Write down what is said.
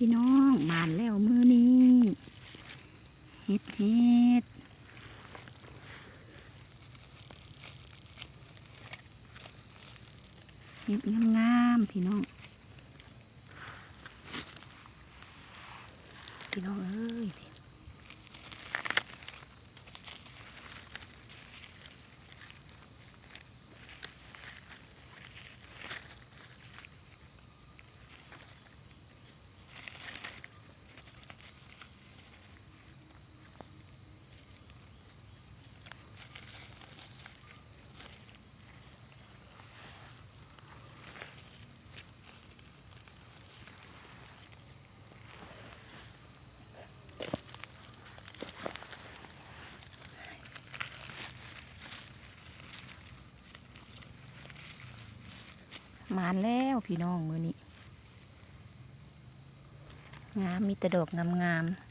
ພີ່ນ້ອງ ໝານແລ້ວມື້ນີ້ ເຫັດ ເຫັດ ເຫັດງາມໆ ພີ່ນ້ອງ ພີ່ນ້ອງເອີຍ. ໝານແລ້ວພີ່ນ້ອງ ມື້ນີ້ ງາມ ມີແຕ່ດອກງາມໆ.